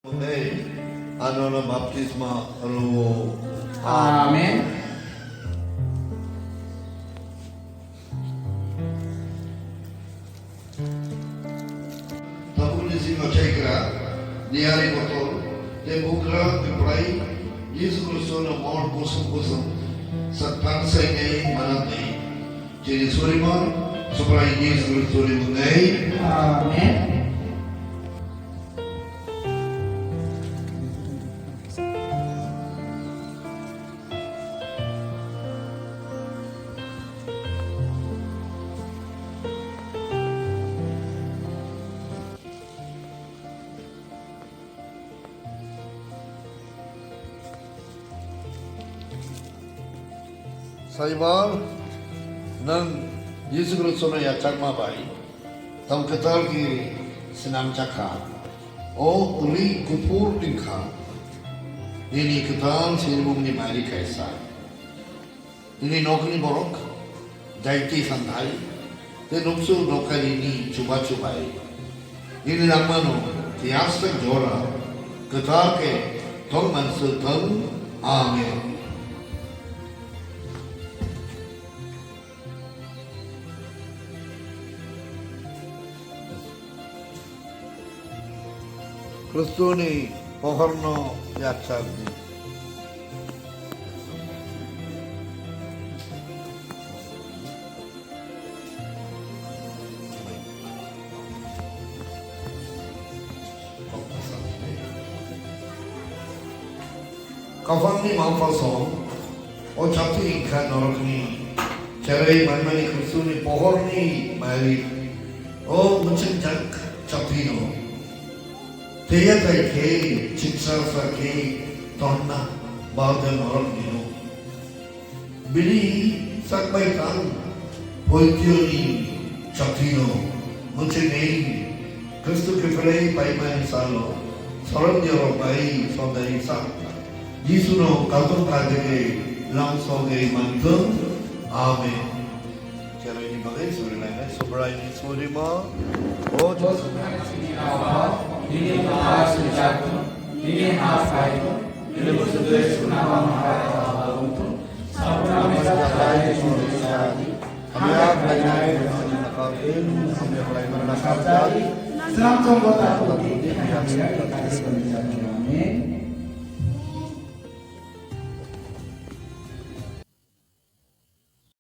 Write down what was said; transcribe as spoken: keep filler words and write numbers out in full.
Hwnwi ano no baptisma rwo. Amen. Tabukni simi thaigra, niyari botol, tei bugra, tei bwrai, Jisu Khristo no mor kusum kusum, sak tang sai nei manatwi. Chini surima, Subrai Jisu Khristo ni mung nei. Amen. Saiman, nwng Jisu Khristono yachakma bai tong kwtal khe swnamjakha. O kwrwi kuphur wngkha, nini kwtal sinimungni mari kaisa. Nini nokni borok, jaiti santhai, tei nuksu nokharini chubachu bai. Nini langmano tiyaswk jora kwtal khe tongman swk thung. Amen. Khristoni pohorno yachak di. Kaphangni mangpasong, o chaptwi wngkha norokni cherwi manmani Khristoni pohorni mari, o mwchwngjak chaptwino. Tei yatai khe chwngsacha khe tonna bagwi norok nino. Bini sak bai tang poitiyoni chaptwino mwchwngwi Khristo khe phlai paimani salo sorondiyorok bai sondai sak Jisuno kaltong kha dege lamsogwi manthung. Amen. Cherwi ni bagwi suri lainai Subraini surima. O Jisu. Nini bwkha swijak thung, nini ha phai thung, nini bwswk twi swnam bangma bai kha wng thung. Saboni jagai nini sadi. Hamya khlainai bwswkni nakhal tei nung hamya khlaimani nakhal jai. Swnam chongo ta. Amen.